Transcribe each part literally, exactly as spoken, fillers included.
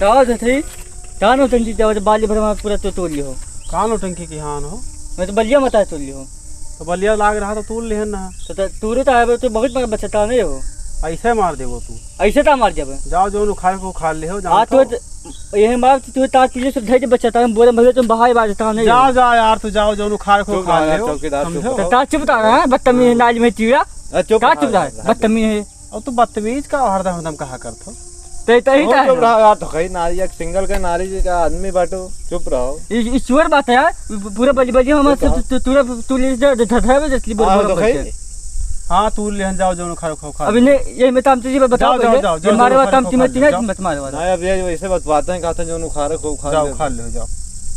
का होत है? का नौटंकी क्या होत है? बाली भर में पूरा तो तोड़ लियो। का नौटंकी की हान हो? मैं तो बलिया मता तोड़ लियो। तो बलिया लाग रहा तो तोड़ लिहन ना। तो, तो तोड़े तो आवे तो बहुत बड़ा बचता नहीं हो। ऐसे मार देबो तू। ऐसे तो मार देबे। जाओ जो उखाड़ को उखाड़ ले हो, हाँ, जाओ तो। तो यही मार तू तार पीछे से धर के बचता है, बोरे भले तुम बाहर बाजता नहीं जाओ, हो। जाओ यार, तू जाओ जो उखाड़ को चुप उखाड़ रहो ले यार, हो, चौकीदार, चुप समझो? रहो। तो तार चुप रहा है, बदतमीज है, नाली में कीड़ा। अरे चुप का रहा चुप रहा है? यार। बदतमीज है। और तू बदतमीज का हरदम हरदम कहा करत हो? ते, ते ही तू ता है चुप ना। रहा यार, तो कहीं नारी, एक सिंगल के नारी जी का आदमी बाटो, चुप रहो। ई, ई चोर बात है यार, पूरा बलि, बलि हम चुप रहो। तू, तू, तू, तू ले जा, धर, धर, धर, धर, आओ बोरा तो भर कहीं। के। हाँ, तू लेहन जाओ, जो उखाड़, उखाड़, उखाड़ अभी ले। नहीं, ये मैं ताम तुझे बताओ जाओ, पहले, जाओ, जाओ, ये जो मारे वाला उखाड़, ताम उखाड़, तुझे जाओ, तीन जाओ। मत मारे वाला। नहीं, अब ये वैसे बात, बातें कहते हैं, जो उखाड़, उखाड़ जाओ, ले। उखाड़ ले, जाओ।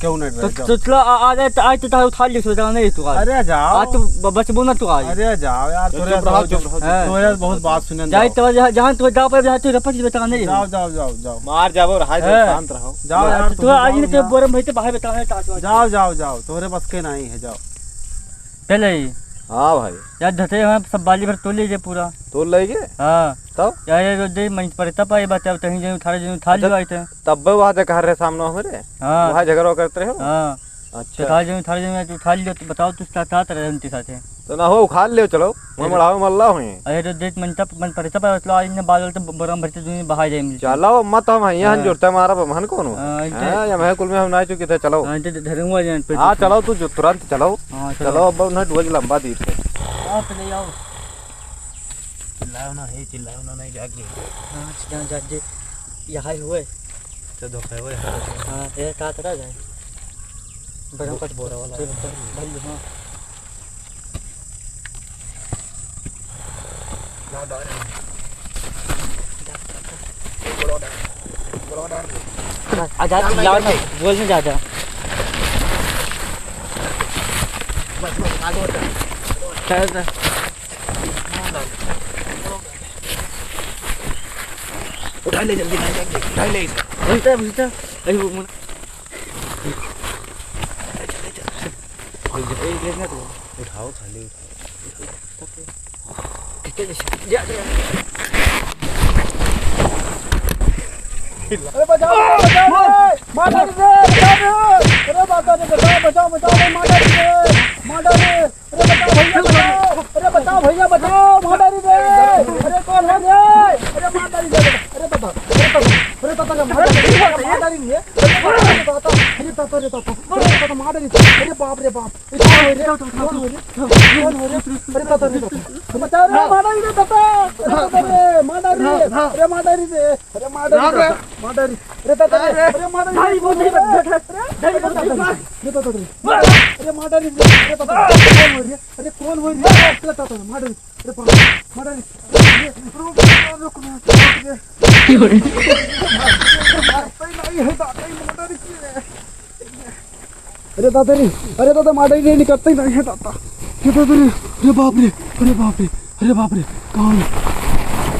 क्यों नहीं तो, रहे, जाओ। तो चलो, आ, आ जाए, तो आज तो तारा उठा लियो, सोचा नहीं तू आज। अरे जाओ। आज तो ब-, बचबो ना तू आज। अरे जाओ यार, तो थोड़ा चुप रहो, बहुत, चुप रहो, हाँ। थोड़ा बहुत बात सुनन जाए जाओ। तो जहाँ, जहाँ तो गाँव पर जहाँ तो रपट बताना नहीं। जाओ, जाओ, जाओ, जाओ। मार जाओ, रहा है, हाँ। शांत रहो। जाओ यार, तो तुम आज जाओ नहीं तो यार। बोरम भाई तो बाहर बताना है, ताज वाज। जाओ, जाओ, जाओ, तोहरे बस के नहीं है, जाओ। चले ही। हाँ भाई। यार धते हैं, सब बाली भर तोड़ लीजिए पूरा। तोड़ लेंगे? हाँ। तब? यार ये रोज दे मंच पर तब आई बात, अब तहीं जन उठा, जन उठा अच्छा, लियो आई तो। तब वहाँ देखा रहे सामने हमारे? हाँ। वहाँ झगड़ा करते रहे हो? हाँ। अच्छा। तो उठा जन, उठा जन, उठा लियो तो बताओ, तू साथ, साथ रहे उनके साथ है। तो ना हो, उखाड़ लियो, चलो। मैं अरे। मढ़ाओ मल्ला हुई। अरे तो देख, मन तब, मन पर तब, मतलब, आज ने बाल वाल तो ब-, बरम भरते दुनिया बाहर जाए मिलते। चलो, मत हम यहाँ हाँ। जुड़ते हमारा बमहन कौन हो? हाँ, इनके हाँ, या मैं कुल में हम ना चुके थे, चलो। हाँ, इनके धर्म हुआ जाए पे हाँ, दूसरे। चलो, तू जो तुरंत चलो। हाँ, चलो। चलो, अब उन्हें डोज लंबा दीप से। हाँ, चले जाओ। चिल्लाओ ना, हे, चिल्लाओ ना, नहीं जाग गई। हाँ, चिल्लाओ, जाग गई। यहाँ ही हुए। तो धोखा हुए। हाँ, ये का तरह जाए? बरम बहुत पट बोरा वाला। भल, भल, हाँ। आ जा, चिल्लाओ ना, बोल नहीं जा, जा। चल, चल। उठा ले जल्दी, उठा ले, उठा ले इसे। भीतर, भीतर। अरे वो मुन- उठाओ, खाली उठाओ। अरे बचाओ, बचाओ रे, मार डाली रे, बचाओ रे। अरे बाबा रे, बचाओ, बचाओ, बचाओ रे, मार डाली रे, मार डाली रे। अरे बचाओ भैया, बचाओ। अरे बचाओ भैया, बचाओ, मार डाली रे। अरे कौन है रे? अरे मार डाली रे। अरे दादा, अरे दादा, अरे दादा रे, मार डाली रे, मार डाली रे। अरे दादा, अरे दादा, अरे दादा, अरे दादा, मार डाली रे। अरे बाप रे बाप। ए, कौन हो रे? कौन हो रे? कौन हो रे? अरे दादा रे दादा। बचाओ रे, मार डाली रे दादा। अरे दादा रे, मार डाली रे। अरे मार डाली रे। अरे मार डाली रे दादा। मार डाली। अरे दादा रे। अरे मार डाली रे। भाई, वो नहीं बच-, अरे दादा रे। अरे दादा रे। अरे मार डाली रे। अरे दादा। कौन हो रे? अरे कौन हो रे? अरे दादा रे, मार डाली। अरे बाप, मार डाली। अरे रुक, रुक, रुक, रुक, रुक। नहीं है दादा, ये मार डाली रे। अरे दादा रे, अरे दादा, मार डाली रे, निकलते ही नहीं है दादा। अरे दादा रे, अरे बाप रे, अरे बाप रे, अरे बाप रे, कहाँ है?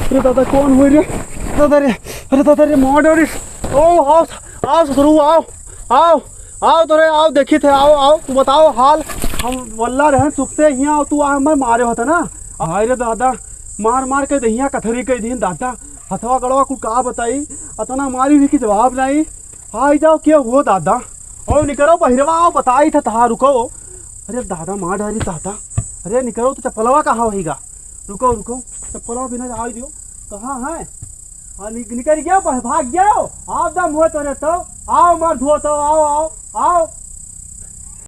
अरे दादा, कौन हुए रे? दादा रे, अरे दादा रे, मार डाली। ओ, आओ, आओ ससुरू, आओ, आओ, आओ तो रे, आओ, देखी थे, आओ, आओ, तू बताओ हाल। हम वल्ला रहन सुख से हियाँ, तू आ, मैं मारे होता ना। हाय रे दादा, मार मार के दहिया कथरी कई दिन दादा, हथवा गड़वा कुल का बताई, अतना मारी भी कि जवाब नहीं। आई जाओ, के हुओ दादा? ओ निकरो बहिरवा, आओ बताई था तहा, रुको। अरे दादा, मार डारी दादा। अरे निकरो तो चप्पलवा कहाँ होइगा? रुको, रुको, चप्पलवा बिना आई दियो। कहाँ है? हाँ, नि-, निकल गया, भाग गया। आओ दम हो तो रे तो। आओ मार धो तो, आओ, आओ, आओ।